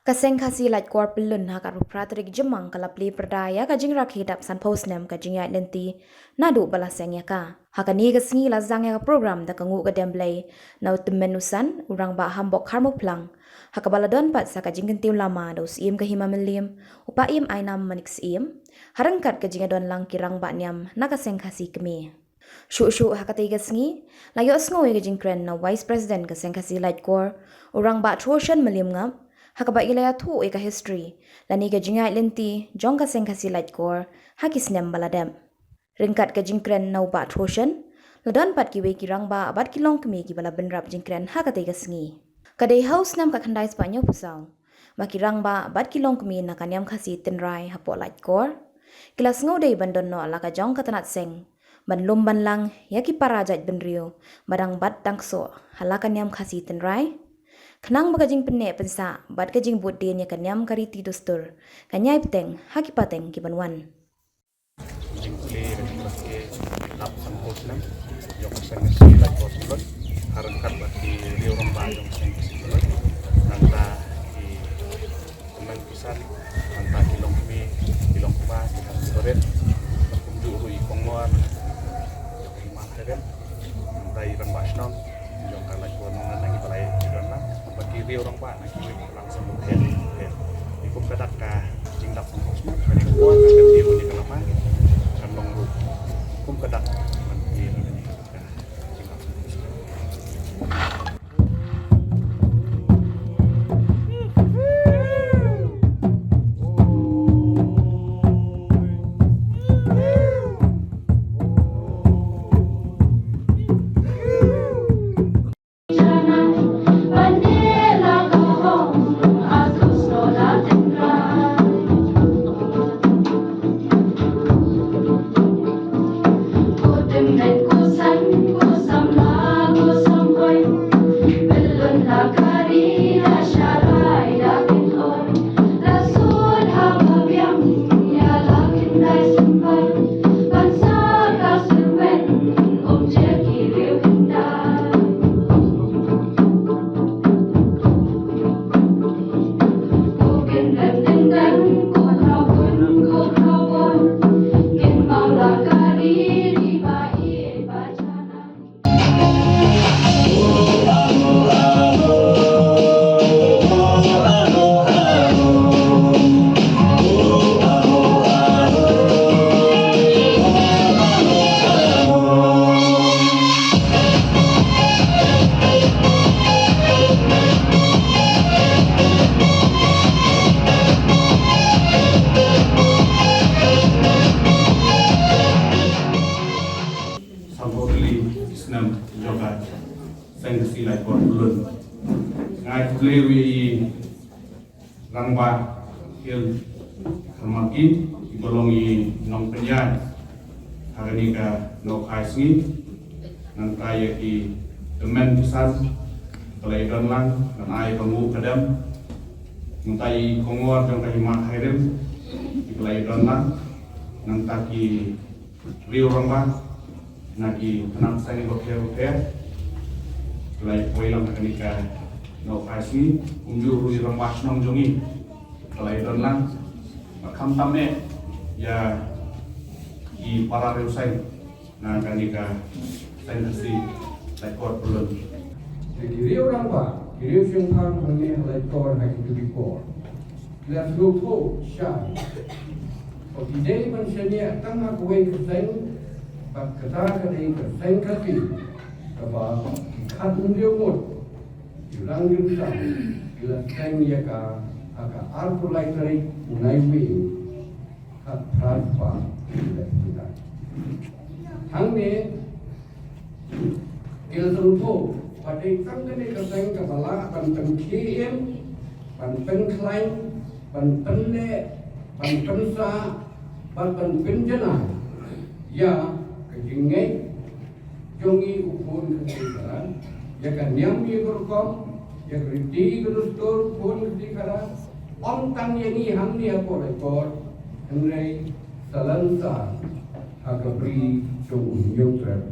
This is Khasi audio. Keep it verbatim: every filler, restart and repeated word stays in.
Ka Seng Khasi Laitkor Pyllun ha ka arphew phra tarik Jymmang ka la plie pyrda ïa ka jingrakhe dap sanphew snem ka jingïaid lynti naduh ba la seng ïa ka. Ha kane ka sngi la sdang ïa ka program da ka nguh ka dem Blei na u Tymmen u San, u Rangbah Hambok Kharmawphlang, ha kaba la don pat sa ka jingkyntiew lama da u Syiem ka Hima Mylliem, u Paiem Ainam Manik Syiem, ha ryngkat ka jingïadon lang ki rangbah niam na ka Seng Khasi Kmie. Shuh shuh ha katei ka sngi, la ïohsngew ïa ka jingkren na u Vice President ka Seng Khasi Laitkor, u Rangbah Thoshan Mylliemngap, ha kaba i la ïathuh ïa ka history lane ka jingïaid lynti jong ka Seng Khasi Laitkor ha ki snem ba la dep. Ryngkat ka jingkren na u Bah Thoshan, la don pat kiwei ki rangbah bad ki longkmie kiba la bynrap jingkren ha katei ka sngi. Ka dei ha u snem khatkhyndai spah hynñiewphew saw ba ki rangbah bad ki longkmie na ka niam Khasi Tynrai hapoh Laitkor ki la sngewdei ban don noh la ka jong ka tnat seng ban lum ban lang ïa ki para jaitbynriew ba dang bat dang ksoh ha la ka niam Khasi Tynrai, khnang ba ka jingpynneh pynsah bad ka jingbuddien ïa ka niam ka riti dustur kan ïai bteng ha ki pateng ki ban wan. Jingplie ka jingrakhe dap sanphew snem jong ka Seng Khasi Laitkor Pyllun, ha ryngkat bad ki riew rangbah jong ka Seng Khasi Pyllun, nangta ki tymmen ki san, nangta ki longkmie, ki longkpa, ki nongïalam, kumjuh ruh i kongwar jong ka Hima Khyrim, nangta i rangbah shnong jong ka Laitkor Nonglaneng iba la ïadon lang, bad ki riew rangbah na kiwei ki balang seng bapher bapher. Kum ka dak ka jingdap sanphew snem, kane ka por ka kyntiew kane ka lama kan long ruh kum ka dak ban plie ïa kane ka jingdap sanphew snem. Sanphew tylli ki snem jong ka Seng Khasi Laitkor Pyllun. Nga ai khublei ruh ïa i Rangbah Hill Kharmaki, iba long i nongpynïaid ha kane ka nohkha sngi. Nangta ïa ki tymmen ki san ba la ïadon lang, ngan ai ka nguh ka dem. Nangta i kongwar jong ka Hima Khyrim iba la ïadon lang. Nangta ki riew rangbah na ki tnat seng bapher bapher ki la ïa poi lang ha kane ka nohkha sngi, kumjuh ruh i rangbah shnong jong ngi ki la ïadon lang. Bad khamtam eh ïa i para riewseng na kane ka Seng Khasi Laitkor Pyllun. Ki riew rangbah, ki riew shynrang hangne ha Laitkor ha ki dukor. Ki la sngewthuh shai ba ki dei ban shaniah tang ha kawei ka seng, bad kata ka dei ka Seng Khasi, kaba ki khatnriew ngut ki rangriew san ki la seng ïa ka ha ka arphew lai tarik u Naiwieng, khatphra spah hynñiewphew lai. Hangne ki la sngewthuh ba dei tang kane ka seng kaba lah ban pynkhie im, ban pynkhlaiñ, ban pynneh, ban pynsah bad ban pynjanai ïa ka jingngeit jong ngi u khun Khasi Khara, ïa ka niam ïa ka rukom, ïa ka riti ka dustur u khun Khasi Khara, ym tang ïa ngi hangne hapoh Laitkor, hynrei salonsar ha ka bri jong u Hynñiewtrep